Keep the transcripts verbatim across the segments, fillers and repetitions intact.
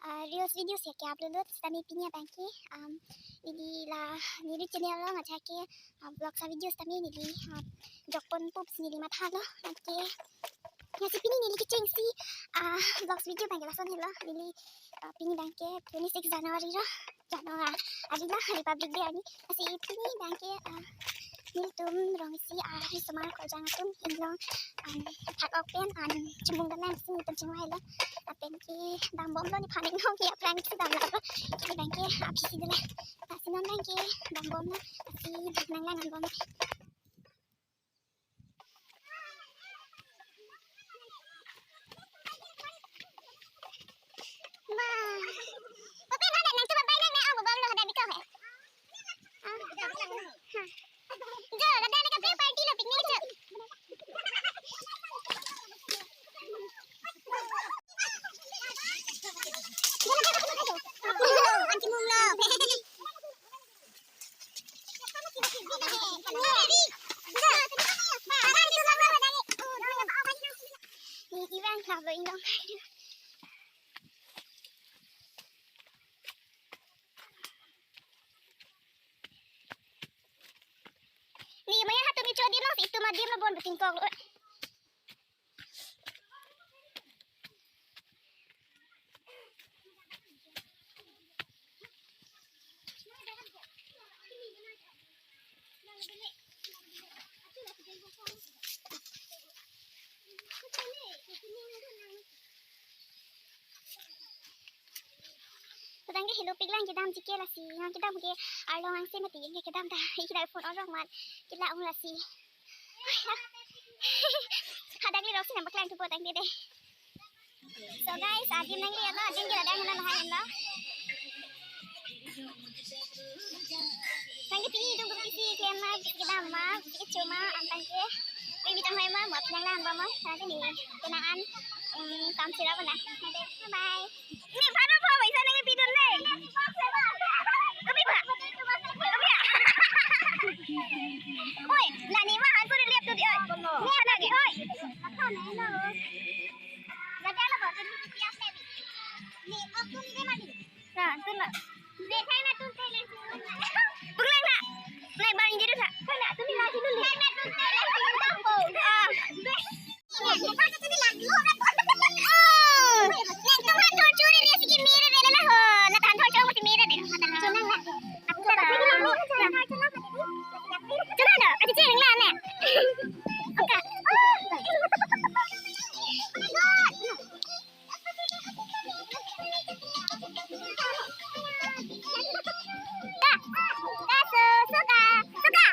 Ah, reels videos ya ke upload lo, sitame pini abang ke, um, neli la, neli channel along ajak ke, ah, vlogs a videos tame neli, ah, jokpon pup si neli mathalo, anke, ya si pini neli kecheng si, ah, vlogs video abang ke lason helo, neli, ah, pini abang ke twenty-six January lo, January, ari lo, Republic Day ani, lasi pini abang ke, ah, nelitum rong isi, ah, risomar korjang atum inglong, um, thak ok pen, um, chimung dam nang si nelitum chingvailo. Lapen ke dambomlo, ne phan inglong ke aphrang si damlo. Ke abang ke aphi si dele. Lasi non abang ke dambomlo. Lasi nang lang anbom. Ma. Papi, mana nang coba main nang, nang, ang babam lo, ada biko he. Ah. Ha. Jo, ada nang kape party lo, picnic jo. Ang chimung lo. Ni iwan ha bo inglong. Ni maya hatum icho adim lo, si itum adim lo bon betingkok lo. Tangke helo pik lang kedam chike lasi, yang kedam ke arlo angse mati, yang kedam ta, iki dak phone orang mat, kila ung lasi. Hadak li rosi nampak lang tupo tangke deh. So guys, adim nang lihat lo, adim kita dah ngenang hai lo. Tangke pini dong guru kisi klem ma, kita ma, kita cuma am tangke. Baby tang hai ma, mau pinang lah, am ma, tangke ni kenangan, um, kam sila pernah. Bye bye. Ini pada apa? Bisa nang pidun deh. Kopi ba? Kopi ya? Oi, la ni ma hanso ni liap tu di oi. Ni ada lagi oi. Jadi ala ba, jadi pias ni. Ni aku ni deh mani. Nah, tu na. Ni saya na tu saya na. Pengen na. Naik barang jadi sa. Saya na tu ni lagi dulu. Saya na tu saya na. Ah. Suka, suka, suka.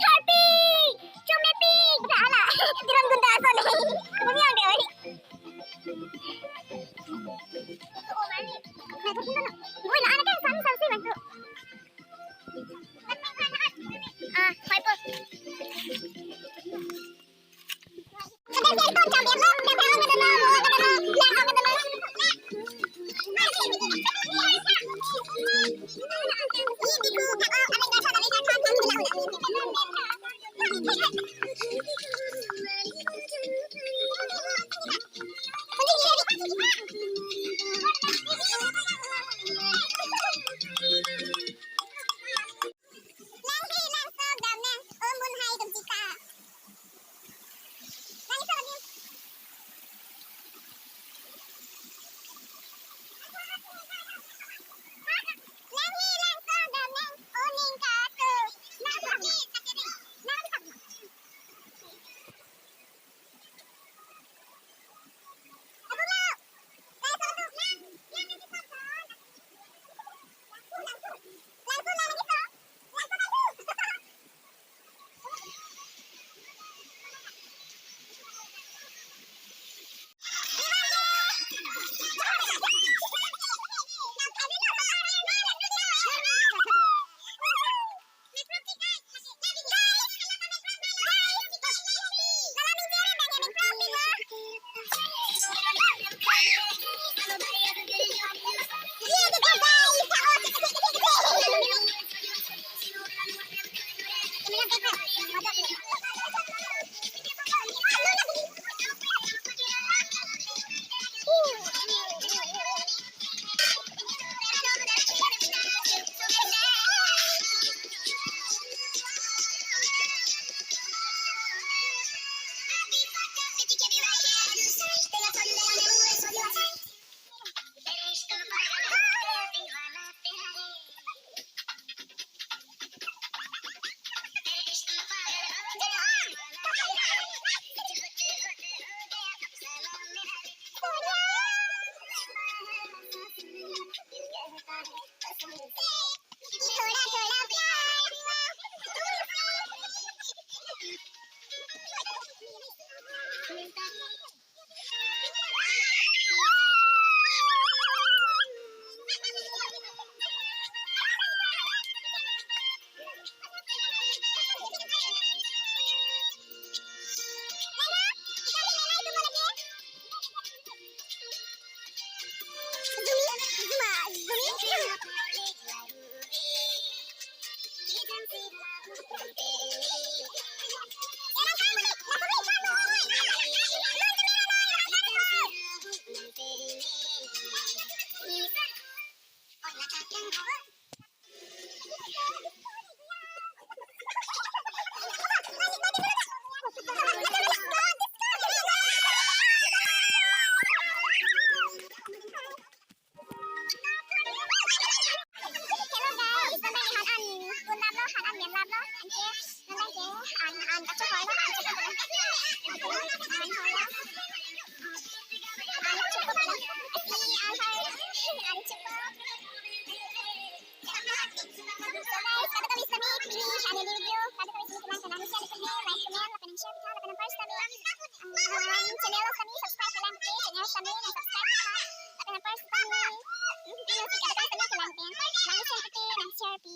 Thorpi, chumepik, hala. Tiran gunda asal ni. Bumi ang deh. Woi, na anak kan sami sami sih bantu. Ah, hai po. Langpi langsok dam nang, o mun hai dum chika. Langpi langsok dam. Hello guys, nonke han an kunam lo, han an menlap lo, anke nonke an an kachohoi lo, an chohoi lo. An hoi lo. An chohoi lo. An hoi lo. An chohoi lo. So guys, kadokave sitame pini channel video, kadokave sitame kelang kelang, share, like, comment, lapen share, lapen first time. Um, channel sitame subscribe kelang ke, channel sitame nang subscribe ke, lapen first time. Video si kadokave sitame kelang ke, nang share ke, nang share pi.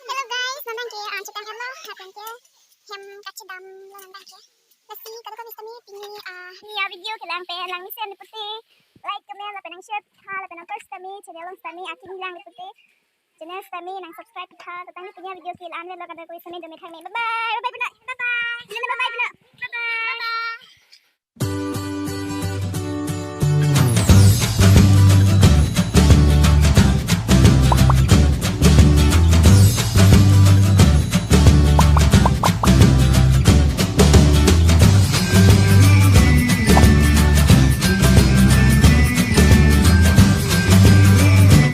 Hello guys, nonke an chetong hem lo, lapen ke hem kachedam lo nonke. Lasi kadokave sitame pini, ah, pini a-video kelang pen lang mesen pute like, comment, lapen nang share tha, lapen nang first time channel along sitame akin lang pute channel sitame nang subscribe tha. Tangte pini a-video ke la-an lo, kadokave sitame dome thang me. Bye bye. Bye bye puno. Bye bye. Bye bye puno. Bye bye.